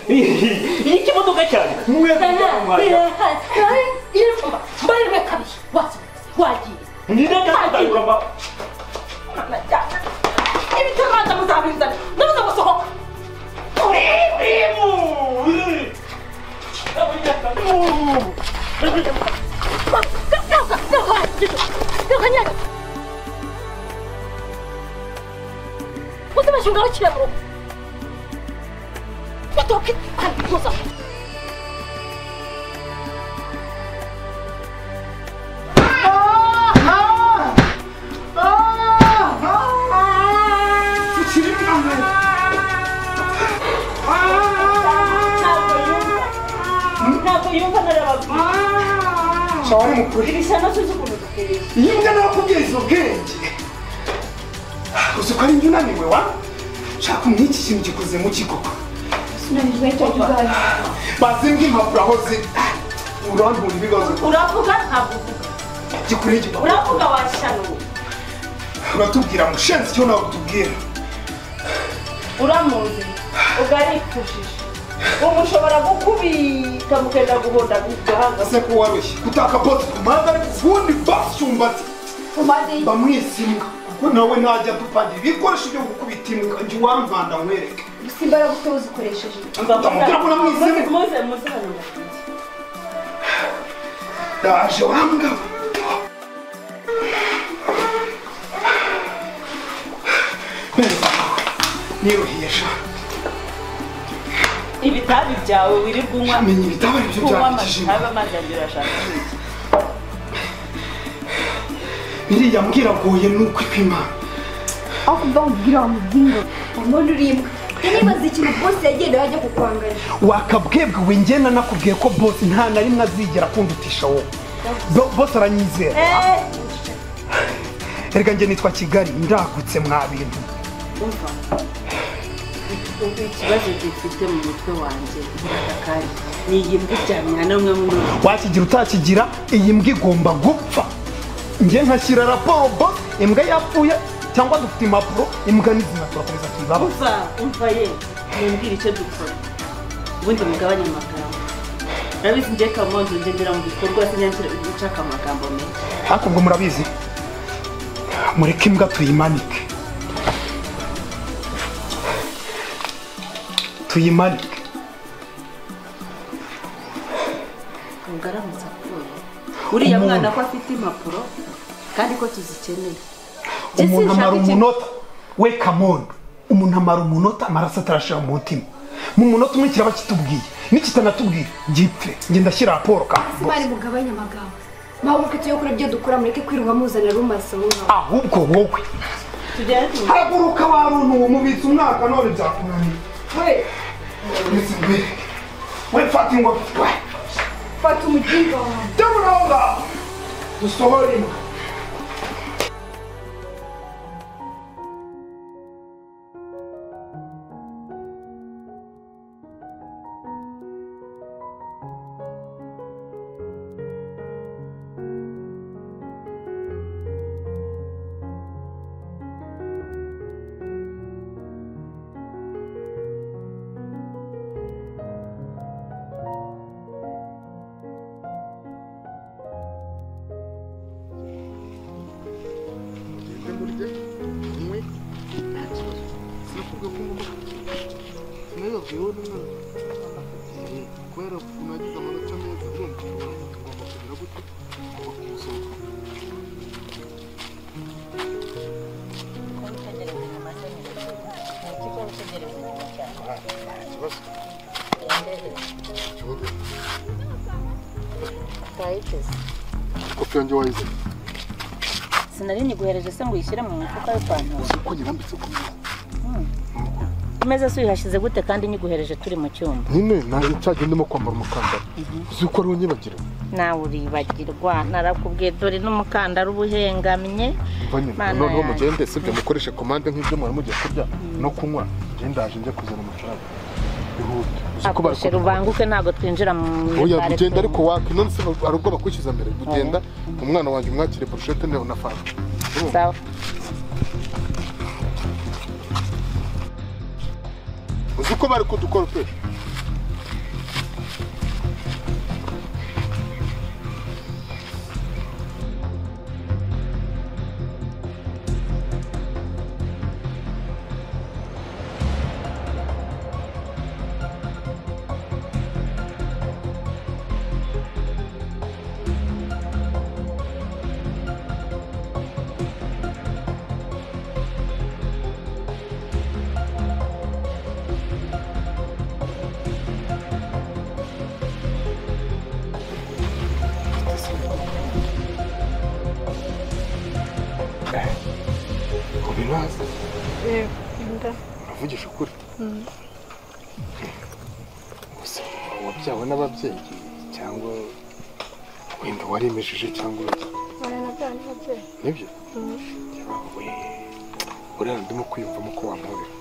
Iyi kimodoka cyane mwebwe 我怎么熊高起来不？我都给看多少？ Iyi mbwa narakubwiye izo bwenge uzi ko ari njye unaniwe wa shaka nk'iki kintu gikoze mu kikoko bazimbwa impapuro aho ziri urantura ibibazo uravuga ntabwo uvuga gikure igipapuro uravuga washano uratubwira mushenzi icyo nawe utubwira uramuzi ugaripfushije ubu ushobora gukubita mukenda guhonda gahanga se ko warushye gutaka bosi ku mpande ariko ubundi basumbati bamwise imbwa kuko nawe ntajya dupangira ibikoresho byo gukubita imbwa njye uwamvanda nkwereke gusa imbaraga ufite uzikoresheje ndamubwira ko namwise imbwa muze muze hano ndaje wa mbwa niruhiye sha ibitabi byawe wirirwa unywa menya ibitabi aribyo byakijije amazi yanjye urashaka biriya mbwira goye nuko ipima aho kuva mubwira wamubwira umuntu uri imbwa nibaza ikintu boss yagenda yajya kukwanganya wakabwebwe we ngena nakubwiye ko boss nta na rimwe azigera kundutisha wowe boss aranyizera erega njye nitwa Kigali ndagutse mwa bintu umva ikibazo gifite mu mutwe wanjye kandi ni iyi mbwa iryamye namwe muri wakigira utakigira iyi mbwa igomba gupfa njye nkashyira raporo boss imbwa yapfuye cyangwa dufite impapuro imbwa nizima turakomeza tuyibaba umva umva ye mumbwire icyo dukora ubundi mugabanye amagambo urabizi njye kamonzo ngendera mu bikorwa sinyangira nshaka amagambo menshi ariko ubwo murabizi mureke imbwa tuyimanike tuyimanike ubwo aramutse apfuye uriya mwana ko afite impapuro kandi ko tuzikeneye umuntu amara umunota we kamondo umuntu amara umunota amaraso atarashira mu mutima mu munota umwe kiraba kitubwiye nikitanatubwiye gipfe njye ndashyira raporo kandi bari mugabanye amagambo mabuke tuyo kuri ibyo dukora mureke kwirirwa muzana rumasa ahubwo wowe haguruka wa runtu mubitse umwaka none byakunaniye we we fata ingofero we fata umugingo wawe terura aho ngaho dusohore imbwa Sinari niguhereje se ngo uyishyire mu mufuka w'ipantaro uko nyirambitse ku meza imeza se uyihashyize gute kandi nyiguhereje turi mu cyumba nyine nanjye cyagiye ndimo kwambara umukandara uzi ko ariwo nyibagirwa nawe uribagirwa narakubwiye dore n'umukandara uba uhengamye noneho mugende sibyo mukoreshe komande nk'ibyo mwari mugiye kurya no kunywa njye ndaje njya kuzana amafaranga ihute rubanguke ntabwo twinjira mu oya ugenda ariko waka none se hari ubwo bakwishyuza mbere ugenda umwana wanjye umwakire burushete na fanta sawa Uzi ko bari kudukoropesha. Uravugisha ukuri? Gusa wabyawe n'ababyeyi cyangwa wenda warimejeje cyangwa nibyo? Uriya ndimo kwiyumvamo ko wampobera.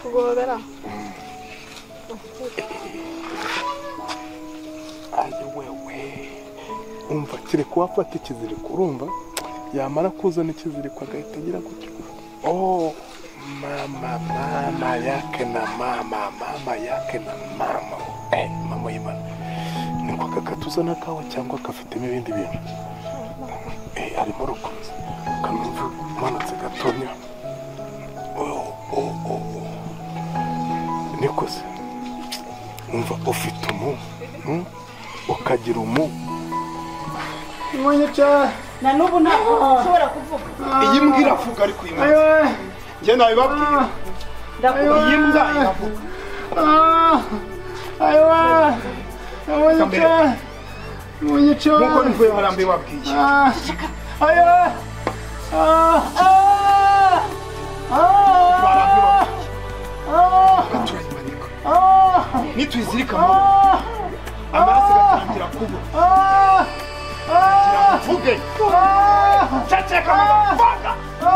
Kuguhobera? Ayi wewe umva kereka wafata ikiziriko urumva yamara kuzana ikiziriko agahita agira gutyo. Oh mama mama yake na mama mama yake na mama mama y'Imana niko kakatuzana kawa cyangwa kafitemo ibindi bintu harimo rukoze kamva manutse gatonya. Oh oh oh niko se umva ufite umu ukagira umu na n'ubu ntabwo ushobora kuvuga. Iyi mbwa iravuga ariko uyu munsi njye nabibabwira. Iyi mbwa iravuga. Nkuko nivuye hariya mbibabwiye. Turayimanika nituyizirika amaboko amaraso agatangira kubura. Mvuge ceceka motherfucker.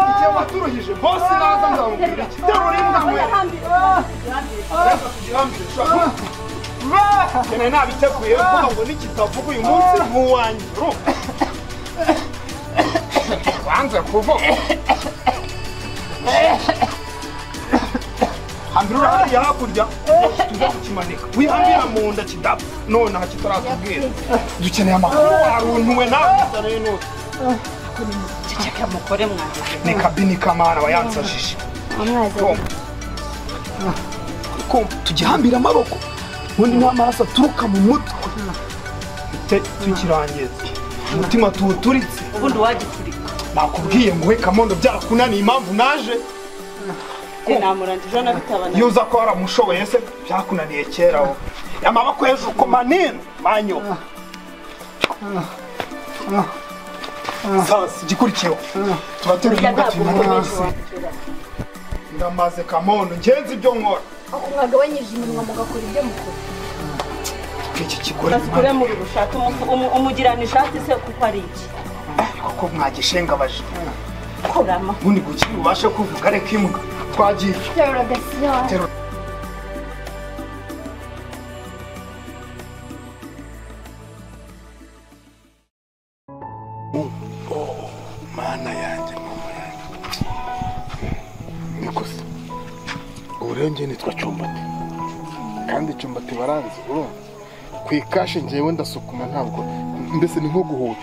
Igihe waturuhije boss naza nzamubwira iki? Terura imbwa nkwereke. Tugihambire ushaka. Njye nabiteguye kuvuga ngo nikitavuga uyu munsi nkuwanjye. Wanze kuvuga. Hambira hariya hakurya tujya kukimanika. Wihambira mu nda kidapfa nonaha kitaratubwira. Dukeneye amakuru waruntuwe nawe uzane n'utu. Ceceka mukore mwana. Ni kabini kamana wayansajije. Tugihambira amaboko ubundi nta maraso aturuka mu mutwe. Tukirangiza umutima tuwuturitse. Ubundi wagiturika. Nakubwiye ngo we Kamondo byarakunaniye impamvu naje. Iyo uza ko waramushoboye se byakunaniye kera ho. Amaboko hejuru ko manini manyo. Sasa igikurikiyeho tubaterura imbwa tuyimanike. Ndamaze Kamondo ngenzi ibyo nkora. Ako mwagabanyije iminwa mugakora ibyo mukora. Iki kigore basikure muri rushaka umugirana ishati se kuko ari iki? Koko mwagishengabaje. Kurama. Ubundi gukira ubashe kuvuga reka imbwa. Twagiye. Terura gasiyo. Oh, mana yanjye mama yanjye. Niko se. Ubu rero njye nitwa Cyumbati. Kandi Cyumbati baranzi urumva. Ku ikashi njyewe ndasukuma ntabwo mbese ni nko guhuha.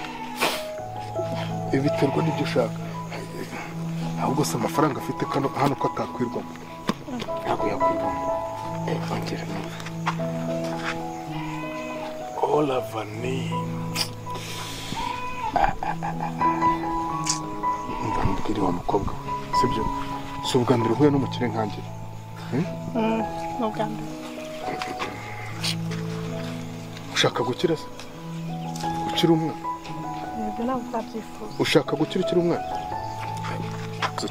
Ibi biterwa n'ibyo ushaka. Ahubwo se amafaranga afite hano ko atakwirwamo. Ntabwo yakwirwamo. Ongera numve. Ola vanille. Umva mbwire wa mukobwa we, sibyo? Si ubwa mbere uhuye n'umukire nkanjye? Ni ubwa mbere. Ushaka gukira se? Ukiri umwana? Yego ntabwo nabyifuza. Ushaka gukira ukiri umwana?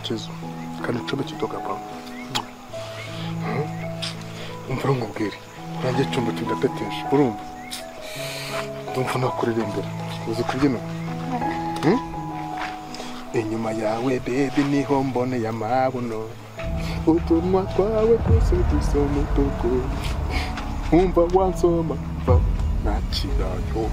Kizo kandi ncome kidoga pa. Umva nkubwire, urangiye icyumba kidatetesha, urumva? Ndumva nakuririmbira. Uzi kubyina? Inyuma yawe baby niho mboneye amabuno. Utunwa twawe twose dusa umutuku. Umva wansoma va nakirayo.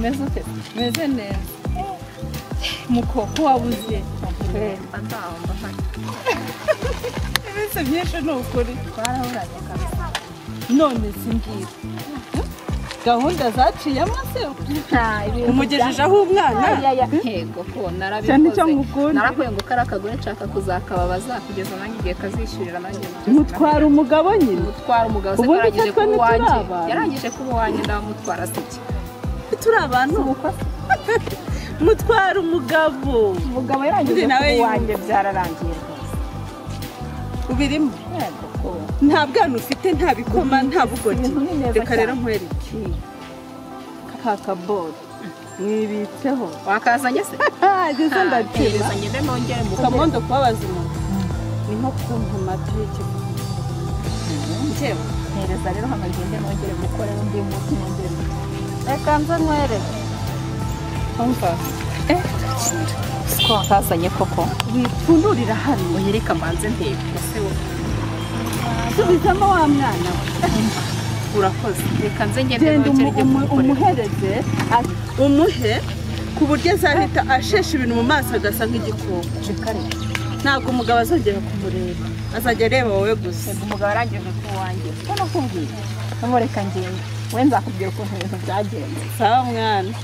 Meze ute? Meze neza. Mukoko wabuze. Ibintu byinshi ni ukuri. Twarahuranye kabisa. None simbwira. Gahunda zaciyemo se? Umugejejeho umwana? Yego ko narabikoze. Narakuye ngo kari akagore nshaka kuzakababaza kugeza nanjye igihe kazishyurira nanjye. Mutwara umugabo nyine. Mutwara umugabo se karangije kuba uwanjye. Yarangije kuba uwanjye ndamutwara siki. Turi abantu mutwara umugabo. Umugabo yarangije kuba uwanjye byararangiye rwose. Ubirimo? Nta bwana ufite, nta bikoma, nta bugoryi. Reka rero nkwereke. Kakaboro mwibitseho. Wakazanye se? Ngeze ndakira. Ngende nongere mu kamondo kubabaza umuntu. Ni nko kumpa amata y'ikivuguto. Njyewe ntereza rero hano ngende nongere mukore undi muti nongere. Reka nze nkwereke. Umva. Siko wakazanye koko. Wipfundurira hano. Uyereka mbanze ndebe. Ese wowe. Subizamo wa mwana we. Urakoze. Reka nze ngende nongere umuhereze, umuhe ku buryo azahita ashesha ibintu mu maso agasa nk'igikoko. Ntabwo umugabo azongera kumureba. Azajya areba wowe gusa. Umugabo arangije kuba uwanjye. Ko nakubwiye. Nkamureka ngende. We nzakubwira ukuntu ibintu byagenze. Sawa mwana.